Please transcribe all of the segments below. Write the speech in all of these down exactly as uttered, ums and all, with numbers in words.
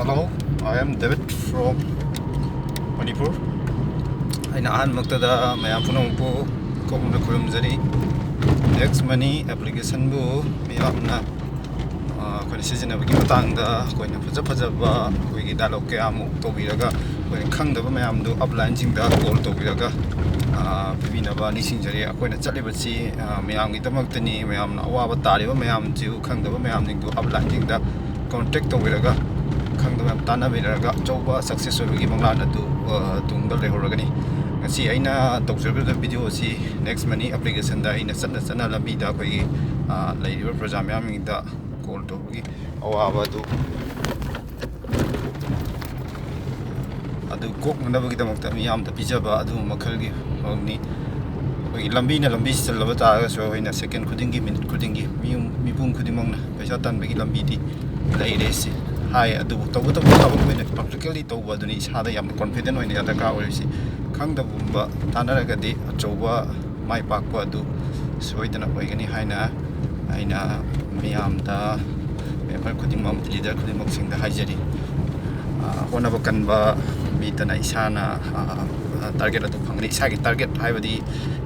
Hello, I am David from Manipur. ꯑꯩꯅ ꯑꯍꯥꯟꯕꯃꯛꯇꯗ ꯃꯌꯥꯝ ꯄꯨꯝꯅꯃꯛꯄꯨ ꯀꯣꯛꯅ ꯈꯨꯔꯨꯝꯖꯔꯤ꯫ Next Money applicationꯕꯨ ꯃꯤꯌꯥꯝꯅ, ꯑ, ꯑꯩꯈꯣꯏꯅ ꯁꯤꯖꯤꯟꯅꯕꯒꯤ ꯃꯇꯥꯡꯗ ꯑꯩꯈꯣꯏꯅ ꯐꯖ ꯐꯖꯕ ꯑꯩꯈꯣꯏꯒꯤ dialogue ꯀꯌꯥꯃꯨꯛ ꯇꯧꯕꯤꯔꯒ, ꯑꯩꯈꯣꯏꯅ ꯈꯪꯗꯕ ꯃꯌꯥꯝꯗꯨ uplineꯁꯤꯡꯗ call ꯇꯧꯕꯤꯔꯒ, ꯑ, ꯄꯤꯕꯤꯅꯕ ꯅꯤꯡꯁꯤꯡꯖꯔꯤ꯫ ꯑꯩꯈꯣꯏꯅ ꯆꯠꯂꯤꯕꯁꯤ, ꯑ, ꯃꯌꯥꯝꯒꯤꯗꯃꯛꯇꯅꯤ꯫ ꯃꯌꯥꯝꯅ ꯑꯋꯥꯕ ꯇꯥꯔꯤꯕ ꯃꯌꯥꯝꯁꯤꯕꯨ, ꯈꯪꯗꯕ ꯃꯌꯥꯝꯁꯤꯡꯗꯨ uplineꯁꯤꯡꯗ contact ꯇꯧꯕꯤꯔꯒ, ꯈꯪꯗꯕ ꯃꯌꯥꯝ ꯇꯥꯟꯅꯕꯤꯔꯒ ꯑꯆꯧꯕ success ꯑꯣꯏꯕꯒꯤ ꯃꯪꯂꯥꯟ ꯑꯗꯨ, ꯑ, ꯇꯨꯡꯗ ꯂꯩꯍꯧꯔꯒꯅꯤ꯫ ꯉꯁꯤ ꯑꯩꯅ ꯇꯧꯖꯔꯤꯕ video ꯑꯁꯤ Next Money applicationꯗ ꯑꯩꯅ ꯆꯠꯅ ꯆꯠꯅ ꯂꯝꯕꯤꯗ ꯑꯩꯈꯣꯏꯒꯤ, ꯑ, ꯂꯩꯔꯤꯕ ꯄ꯭ꯔꯖꯥ ꯃꯌꯥꯝꯁꯤꯡꯗ call ꯇꯧꯕꯒꯤ ꯑꯋꯥꯕ ꯑꯗꯨ, ꯑꯗꯨ ꯀꯣꯛꯅꯅꯕꯒꯤꯗꯃꯛꯇ ꯃꯤꯌꯥꯝꯗ ꯄꯤꯖꯕ ꯑꯗꯨꯒꯨꯝꯕ ꯃꯈꯜꯒꯤ ꯊꯕꯛꯅꯤ꯫ ꯑꯩꯈꯣꯏꯒꯤ ꯂꯝꯕꯤꯅ ꯂꯝꯕꯤ ꯆꯤꯜꯂꯕ ꯇꯥꯔꯒꯁꯨ, ꯑꯩꯈꯣꯏꯅ second ꯈꯨꯗꯤꯡꯒꯤ, minute ꯈꯨꯗꯤꯡꯒꯤ, ꯃꯤꯄꯨꯝ, ꯃꯤꯄꯨꯝ ꯈꯨꯗꯤꯡꯃꯛꯅ ꯄꯩꯁꯥ ꯇꯥꯟꯕꯒꯤ ꯂꯝꯕꯤꯗꯤ ꯂꯩꯔꯦ ꯁꯤ ꯍꯥꯏ꯫ ꯑꯗꯨꯕꯨ ꯇꯧꯕꯇꯕꯨ ꯊꯕꯛ ꯑꯣꯏꯅ practically ꯇꯧꯕ ꯑꯗꯨꯅꯤ ꯏꯁꯥꯗ ꯌꯥꯝꯅ confident ꯑꯣꯏꯅ ꯗꯔꯀꯥꯔ ꯑꯣꯏꯔꯤꯁꯤ꯫ ꯈꯪꯗꯕꯒꯨꯝꯕ ꯇꯥꯟꯅꯔꯒꯗꯤ ꯑꯆꯧꯕ ꯃꯥꯏ ꯄꯥꯛꯄ ꯑꯗꯨ ꯁꯣꯏꯗꯅ ꯑꯣꯏꯒꯅꯤ ꯍꯥꯏꯅ ꯑꯩꯅ ꯃꯤꯌꯥꯝꯗ, member ꯈꯨꯗꯤꯡꯃꯛ, leader ꯈꯨꯗꯤꯡꯃꯛꯁꯤꯡꯗ ꯍꯥꯏꯖꯔꯤ꯫ ꯑ, ꯍꯣꯠꯅꯕ ꯀꯟꯕ ꯃꯤꯇꯅ ꯏꯁꯥꯅ, ꯑ, target ꯑꯗꯨ ꯐꯪꯒꯅꯤ꯫ ꯏꯁꯥꯒꯤ target ꯍꯥꯏꯕꯗꯤ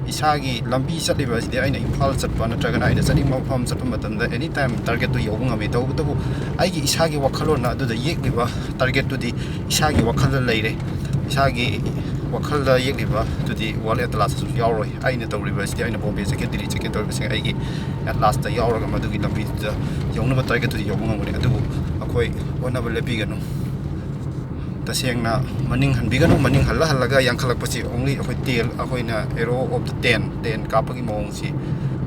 ꯏꯁꯥꯒꯤ ꯂꯝꯕꯤ ꯆꯠꯂꯤꯕ ꯑꯁꯤꯗꯤ, ꯑꯩꯅ ꯏꯝꯐꯥꯜ ꯆꯠꯄ ꯅꯠꯇ꯭ꯔꯒꯅ ꯑꯩꯅ ꯆꯠꯅꯤꯡꯕ ꯃꯐꯝ ꯆꯠꯄ ꯃꯇꯝꯗ any time targetꯇꯨ ꯌꯧꯕ ꯉꯝꯃꯤ꯫ ꯇꯧꯕꯇꯕꯨ ꯑꯩꯒꯤ ꯏꯁꯥꯒꯤ ꯋꯥꯈꯜꯂꯣꯟꯅ ꯑꯗꯨꯗ ꯌꯦꯛꯂꯤꯕ targetꯇꯨꯗꯤ ꯏꯁꯥꯒꯤ ꯋꯥꯈꯜꯗ ꯂꯩꯔꯦ꯫ ꯏꯁꯥꯒꯤ ꯋꯥꯈꯜꯗ ꯌꯦꯛꯂꯤꯕ ꯑꯗꯨꯗꯤ World Atlasꯇꯁꯨ ꯌꯥꯎꯔꯣꯏ꯫ ꯑꯩꯅ ꯇꯧꯔꯤꯕ ꯑꯁꯤꯗꯤ, ꯑꯩꯅ ꯕꯣꯝꯕꯦ ꯆꯠꯀꯦ, ꯗꯤꯜꯂꯤ ꯆꯠꯀꯦ ꯇꯧꯔꯤꯕꯁꯤꯡ ꯑꯩꯒꯤ Atlasꯇ ꯌꯥꯎꯔꯒ ꯃꯗꯨꯒꯤ ꯂꯝꯕꯤꯗꯨꯗ ꯌꯧꯅꯕ targetꯇꯨꯗꯤ ꯌꯧꯕ ꯉꯝꯒꯅꯤ꯫ ꯑꯗꯨꯕꯨ ꯑꯩꯈꯣꯏ ꯍꯣꯠꯅꯕ ꯂꯦꯞꯄꯤꯒꯅꯨ꯫ ꯇꯁꯦꯡꯅ ꯃꯅꯤꯡ ꯍꯟꯕꯤꯒꯅꯨ꯫ ꯃꯅꯤꯡ ꯍꯜꯂ ꯍꯜꯂꯒ ꯌꯥꯡꯈꯠꯂꯛꯄꯁꯤ only ꯑꯩꯈꯣꯏ ꯇꯦꯜ, ꯑꯩꯈꯣꯏꯅ arrow of the ten, ten ꯀꯥꯞꯄꯒꯤ ꯃꯑꯣꯡꯁꯤ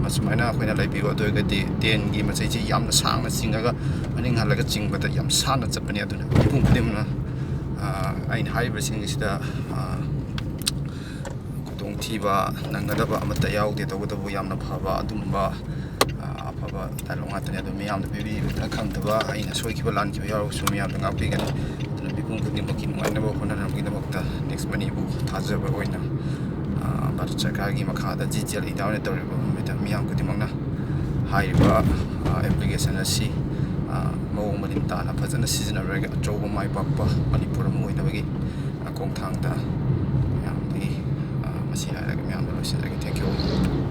ꯑꯁꯨꯃꯥꯏꯅ ꯑꯩꯈꯣꯏꯅ ꯂꯩꯕꯤꯌꯨ꯫ ꯑꯗꯨ ꯑꯣꯏꯔꯒꯗꯤ tenꯒꯤ ꯃꯆꯩꯁꯤ ꯌꯥꯝꯅ ꯁꯥꯡꯅ ꯆꯤꯡꯉꯒ ꯃꯅꯤꯡ ꯍꯜꯂꯒ ꯆꯤꯡꯕꯗ ꯌꯥꯝ ꯁꯥꯟꯅ ꯆꯠꯄꯅꯤ꯫ ꯑꯗꯨꯅ ꯃꯤꯄꯨꯝ ꯈꯨꯗꯤꯡꯃꯛꯅ, ꯑ, ꯑꯩꯅ ꯍꯥꯏꯔꯤꯕꯁꯤꯡ ꯑꯁꯤꯗ, ꯑ, ꯈꯨꯗꯣꯡꯊꯤꯕ ꯅꯪꯒꯗꯕ ꯑꯃꯠꯇ ꯌꯥꯎꯗꯦ꯫ ꯇꯧꯕꯇꯕꯨ ꯌꯥꯝꯅ ꯐꯕ ꯑꯗꯨꯝꯕ, ꯑ, ꯑꯐꯕ dialogue ꯉꯥꯛꯇꯅꯤ꯫ ꯑꯗꯨ ꯃꯤꯌꯥꯝꯗ ꯄꯤꯕꯤꯕꯗ ꯈꯪꯗꯕ, ꯑꯩꯅ ꯁꯣꯏꯈꯤꯕ ꯂꯥꯟꯈꯤꯕ ꯌꯥꯎꯔꯒꯁꯨ ꯃꯤꯌꯥꯝꯗ ꯉꯥꯛꯄꯤꯒꯅꯤ꯫ ꯑꯗꯨꯅ ꯃꯤꯄꯨꯝ ꯈꯨꯗꯤꯡꯃꯛꯀꯤ ꯅꯨꯡꯉꯥꯏꯅꯕ ꯍꯣꯠꯅꯅꯕꯒꯤꯗꯃꯛꯇ Next Moneyꯕꯨ ꯊꯥꯖꯕ ꯑꯣꯏꯅ, ꯑ, ꯚꯥꯔꯠ ꯁꯔꯀꯥꯔꯒꯤ ꯃꯈꯥꯗ GJLEꯗ ꯑꯣꯏꯅ ꯇꯧꯔꯤꯕ ꯃꯤꯌꯥꯝ ꯈꯨꯗꯤꯡꯃꯛꯅ ꯍꯥꯏꯔꯤꯕ, ꯑ, application ꯑꯁꯤ, ꯑ, ꯃꯑꯣꯡ ꯃꯔꯤꯟ ꯇꯥꯅ ꯐꯖꯅ ꯁꯤꯖꯤꯟꯅꯔꯒ ꯑꯆꯧꯕ ꯃꯥꯏ ꯄꯥꯛꯄ ꯃꯅꯤꯄꯨꯔ ꯑꯃ ꯑꯣꯏꯅꯕꯒꯤ, ꯑ, ꯈꯣꯡꯊꯥꯡꯗ ꯃꯌꯥꯝꯗꯒꯤ, ꯑ, ꯃꯁꯤ ꯍꯥꯏꯔꯒ ꯃꯌꯥꯝꯗ ꯂꯣꯏꯁꯤꯟꯖꯒꯦ꯫ Thank you.